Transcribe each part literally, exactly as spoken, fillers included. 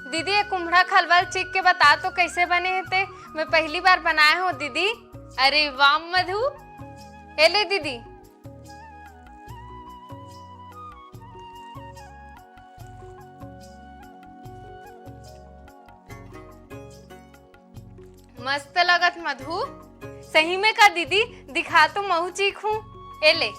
दीदी, ये कुम्हड़ा खलवा ल चीख के बता तो कैसे बने हे ते, मैं पहली बार बनाए हों दीदी। अरे वाह मधु, ए ले दीदी। मस्त लगत मधु। सही में का दीदी? दिखा तो महू चीखूं। ए ले।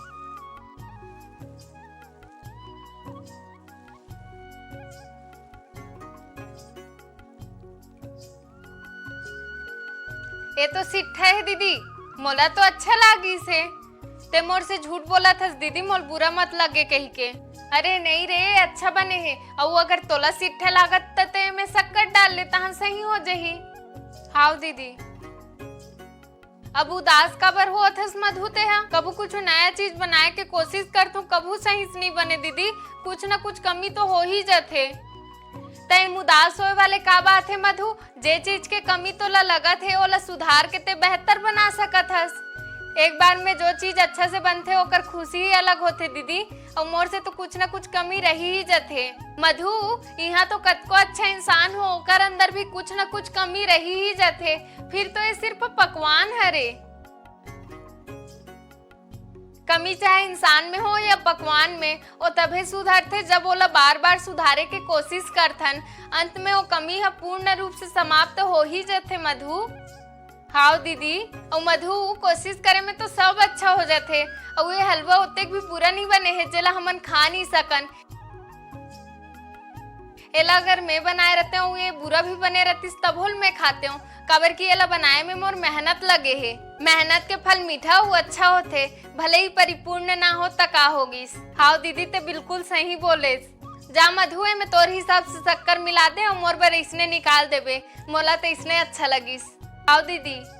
ए तो सिट्ठा हे दीदी, मोला तो अच्छा लागिस हे। ते मोर से झूठ बोलत हस दीदी, मोर बुरा मत लगे कहिके। अरे नहीं रे, अच्छा बने हे। अउ अगर तोला सिट्ठा लागत त ते एमे शक्कर डाल ले, तहां सही हो जही। हाव दीदी। अब उदास काबर होत हस मधु तेहा? कभू कुछ नया चीज बनाए के कोशिश करथों, कभू सही से नहीं बने दीदी, कुछ न कुछ कमी तो हो ही जथे। तैं उदास होए वाले का बात हे मधु? जे चीज के कमी तोला लगत हे, ओला सुधार के ते बेहतर बना सकत हस। एक बार में जो चीज अच्छा से बनथे, ओकर खुशी ही अलग होथे दीदी। अउ मोर से तो कुछ न कुछ कमी रही ही जथे। मधु, इहाँ तो कतको अच्छा इंसान हो, ओकर अंदर भी कुछ न कुछ कमी रही ही जथे। फिर तो ये सिर्फ पकवान हरे। कमी चाहे इंसान में हो या पकवान में, ओ तभे सुधरथे, जब ओला बार-बार सुधारे के कोशिश करथन। अंत में ओ कमी ह पूर्ण रूप से समाप्त हो ही जथे मधु। हाव दीदी, अउ मधु, कोशिश करे में तो सब अच्छा हो जाथे। अउ ये हलवा ओतेक भी बुरा नहीं बने हे, जेला हमन खा नहीं सकन। एला अगर मैं बनाए रहते हूँ, ये बुरा भी बने रहतीस, तभो ल मैं खाते हूँ, काबर कि एला बनाए में मोर मेहनत लगे हे। मेहनत के फल मीठा अउ अच्छा होथे, भले ही परिपूर्ण ना हो त का होगिस। हाव दीदी, ते बिल्कुल सही बोलेस। जा मधु, एमे तोर हिसाब से शक्कर मिला दे अउ मोर बर इसने निकाल देबे, मोला त इसने अच्छा लगिस। हाव दीदी।